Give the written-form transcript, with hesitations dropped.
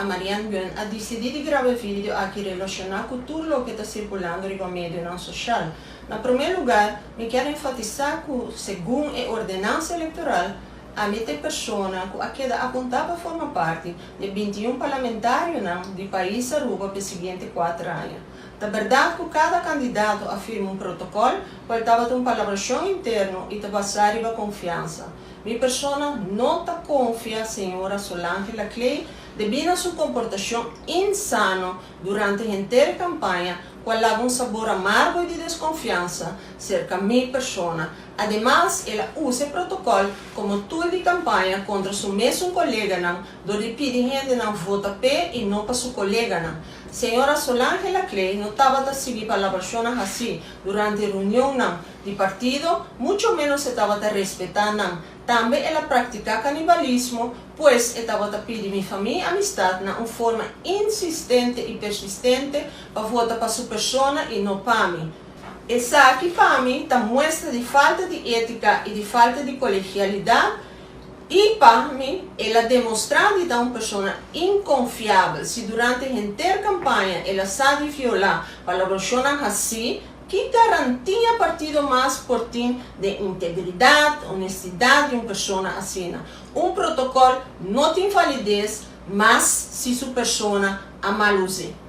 Amarian Gunn a disidí di graba e video aki relashoná ku tur loke ta sirkulando riba medionan soshal. Na promé lugar, mi kier enfatisá ku segun e ordenansa elektoral, ami ta e persona ku a keda apuntá pa forma parti di e 21 parlamentarionan di pais Aruba p'e siguiente kuater aña. Ta bèrdat ku kada kandidato a firma un protokòl, kual tabata un palabrashon interno i ta basá riba konfiansa. Mi persona no ta konfia señora Solangela Clay debí na su komportashon insano durante henter e kampaña ku a laga un sabor amargo i di deskonfiansa serka mi persona. Ademas, el a usa e protokòl komo tool di kampaña kontra su mesun koleganan dor di pidi hendenan vota p'e i no pa su koleganan. Señora Solangela Clay no tabata sigui palabrashonnan hasí durante reunionnan di partido, mucho ménos e tabata respetá nan. Tambe el a praktiká kanibalismo, pues e tabata pidi mi famia amistad na un forma insistente i persistente pa vota pa su persona i no pa mi. Esaki pa mi ta muestra di falta di étika i di falta di kolegialidat i pa mi el a demostrá di ta un persona inkonfiabel. Si durante henter kampaña el a sa di violá palabrashonnan hasí, Ki garantia partido mas por tin den integridad, honestidad di un persona asina? Un protocol no tin validez mas si su persona a mal us'e.